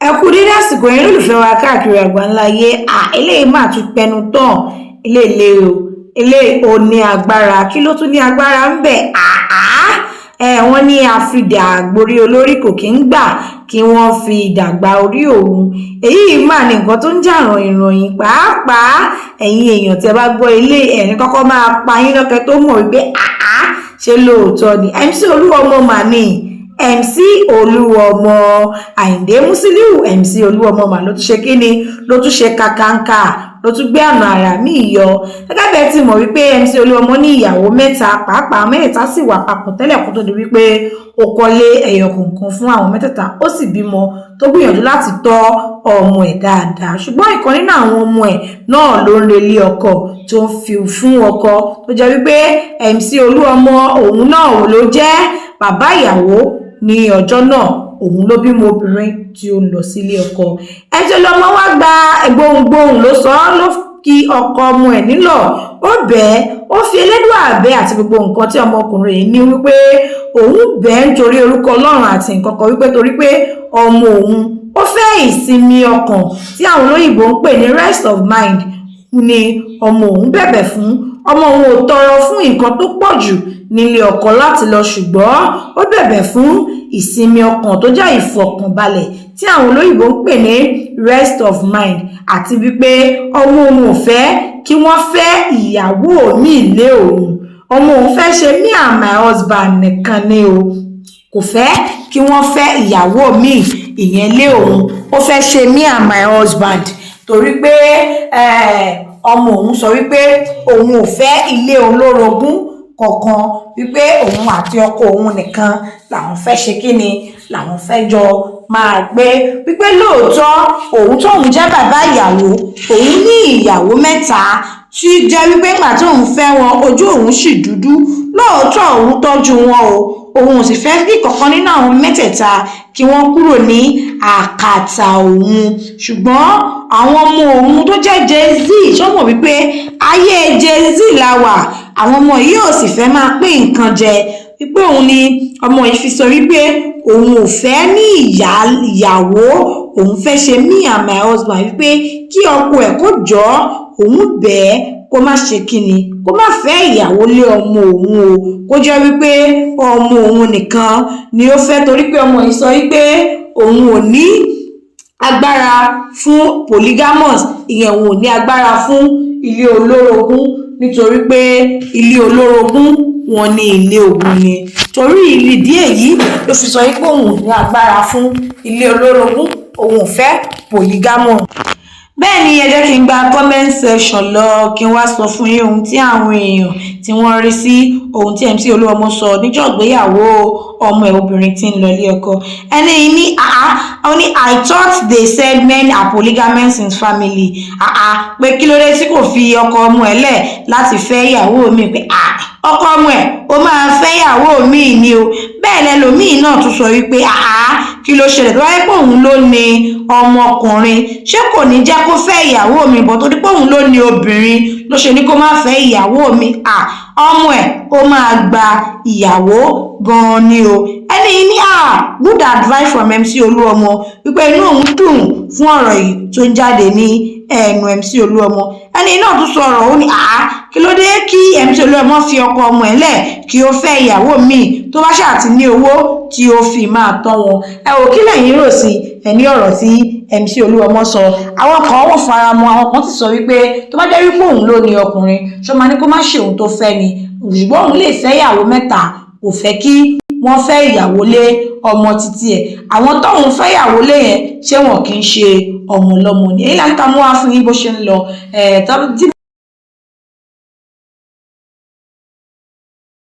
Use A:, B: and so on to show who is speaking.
A: Ẹ kú dédé àsìkò yẹn, lólùfẹ́ wa káàkiri àgbáńlá ayé. À, eléyìí mà tún pẹnu tán. Eléyìí o, eléyìí ò ní agbára. Kí ló tún ní agbára ń bẹ̀? Àá ẹ, wọ́n ní àfidà gborí olórí kò kí ń gbà kí wọ́n fi ìdàgbà orí òun. Èyí mà ní nǹkan tó ń jà ròyìnròyìn. Pàápàá ẹ̀yin èèyàn, tẹ́ bá gbọ́ ilé, ẹ̀rín kọ́kọ́ máa pa yín lọ́kẹ́ tó mọ̀ wípé àá, ṣé lóòótọ́ ni MC Olúọmọ mà ní MC Olúọmọ Àyìndé Musiliu? MC Olúọmọ mà ló tún ṣe kíni, ló tún ṣe kàkàǹkà, ló tún gbé àná àrà míì yọ. Gẹ́gẹ́ bẹ́ẹ̀ ti mọ̀ wípé MC Olúọmọ ní ìyàwó mẹ́ta, pàápàá mẹ́tẹ̀ẹ̀ta sì wà papọ̀ tẹ́lẹ̀ kó tó di wípé ó kọ́lé ẹyọ kọ̀ọ̀kan fún àwọn mẹ́tẹ̀ẹ̀ta. Ó sì bímọ, tó gbìyànjú láti tọ́ ọmọ ẹ̀ dáadáa, ṣùgbọ́n ìkan nínú àwọn ọmọ ẹ̀ náà ló ń relé ọkọ, tó ń fi fún ọkọ, tó jẹ́ wípé MC Olúọmọ òun náà ló jẹ́ bàbá ìyàwó ní ọjọ́ náà. Òun ló bímọ obìnrin tí ó ń lọ sílé ọkọ. MC Olúọmọ wá gba gbohùngbohùn, ló sọ ọ́, ló kí ọkọ ọmọ ẹ̀ nílọ̀, ó bẹ́ẹ̀, ó fi Elédùà bẹ́ àti gbogbo nǹkan tí ọmọkùnrin yìí ní, wípé òun bẹ́ẹ̀ nítorí orúkọ Ọlọ́run àti nǹkan kan, wípé torí pé ọmọ òun ó fẹ́ ìsinmi ọkàn tí àwọn olóyìnbó ń pè ní rest of mind ni ọmọ òun bẹ̀bẹ̀ fún. Ọmọ òun ò tọrọ fún nǹkan tó pọ̀ jù nílé ọkọ láti lọ, ṣùgbọ́n ó bẹ̀bẹ̀ fún ìsinmi ọkàn tó jẹ́ ìfọ̀kànbalẹ̀ tí àwọn olóyìnbó ń pè ní rest of mind, àti wípé ọmọ òun ò fẹ́ kí wọ́n fẹ́ ìyàwó míì lé òun. Ọmọ òun fẹ́ ṣe me and my husband nìkan ni o, kò fẹ́ kí wọ́n fẹ́ ìyàwó míì ìyẹn lé òun. Ó fẹ́ ṣe me and my husband torí pé ọmọ òun sọ wípé òun ò fẹ́ ilé olórogún kọ̀ọ̀kan, wípé òun àti ọkọ òun nìkan làwọn fẹ́ ṣe kíni, làwọn fẹ́ jọ máa gbé, wípé lóòótọ́ òun tóun jẹ́ bàbá ìyàwó, òun ní ìyàwó mẹ́ta, tí jẹ́ wípé ìgbà tóun fẹ́ wọn, ojú òun sì dúdú. Lóòótọ́ òun tọ́jú wọn o, òun ò sì fẹ́ kí kankan nínú àwọn mẹ́tẹ̀ẹ̀ta kí wọ́n kúrò ní àkàtà òun, ṣùgbọ́n àwọn ọmọ òun tó jẹ́ Gen Z, ṣọ́mọ̀ wípé ayé Gen Z la wà, àwọn ọmọ yìí ò sì fẹ́ máa pín nǹkan jẹ, wípé òun ni ọmọ yìí fi sọ wípé òun ò fẹ́ ní ìyàwó, òun fẹ́ ṣe me and my husband, wípé kí ọkọ ẹ̀ kó jọ́ òun bẹ́ẹ̀, kó má ṣe kíni, kó má fẹ́ ìyàwó lé ọmọ òun o, kó jẹ́ wípé ọmọ òun nìkan ni ó fẹ́, torí pé ọmọ yìí sọ wípé òun ò ní agbára fún polygamous, ìyẹn òun ò ní agbára fún ilé olórogún, nítorí pé ilé olórogún wọn ní ilé ogun ni. Torí ìdí èyí ló fi sọ wípé òun ò ní agbára fún ilé olórogún, òun ò fẹ́ polygamous. Bẹ́ẹ̀ ni, ẹ jẹ́ kí n gba comment section lọ, kí n wá sọ fún yín ohun tí àwọn èèyàn tí wọ́n rí sí ohun tí MC Olúọmọ sọ níjọ́ ìgbéyàwó ọmọ ẹ̀ obìnrin tí ń lọ ilé ọkọ. Ẹni ní àá, ó ní, "I thought they said men are polygamous in family." Àá, pé kí ló dé tí kò fi ọkọ ọmọ ẹ̀ lẹ̀ láti fẹ́ ìyàwó mi, pé àá, ọkọ ọmọ ẹ̀ ó máa fẹ́ ìyàwó mi ni o. Bẹ́ẹ̀ lẹ́lòmíì náà tún sọ wípé àá, kí ló ṣẹlẹ̀? Tó wáyé pé òun ló ní ọmọkùnrin, ṣé kò ní jẹ́ kó fẹ́ ìyàwó mi bọ̀? Torí pé òun ló ní obìnrin ló ṣe ní kó má fẹ́ ìyàwó mi. À, ọmọ ẹ̀ ó máa gba ìyàwó gan-an ni o. Ẹni ní à, good advice from MC Olúọmọ, wípé inú òun dùn fún ọ̀rọ̀ yìí tó ń jáde ní ẹnu MC Olúọmọ. Ẹni náà tún sọ̀rọ̀, ó ní àá, kí ló dé? Kí MC Olúọmọ fi ọkọ ọmọ ẹ̀ lẹ̀ kí ó fẹ́ ìyàwó míì, tó bá ṣáà ti ní owó tí ó fi máa tọ́ wọn. Ẹ wò, kí lẹ̀yin rò sí ẹni ọ̀rọ̀ tí MC Olúọmọ sọ? Àwọn kan wọ́n fara mọ́, àwọn kan sì sọ wípé tó bá jẹ́ wípé òun ló ní ọkùnrin, ṣó máa ní kó má ṣe òun tó fẹ́ ni? Ṣùgbọ́n òun lè fẹ́ ìyàwó mẹ́ta, kò fẹ́ kí wọ́n fẹ́ ìyàwó lé ọmọ títí ẹ̀. Àwọn tóun fẹ́ ìyàwó lé yẹn, ṣé wọn kì í ṣe ọmọ ọlọ́mọ ni? Èyí là ń ta mú wá fún yín bó ṣe ń lọ.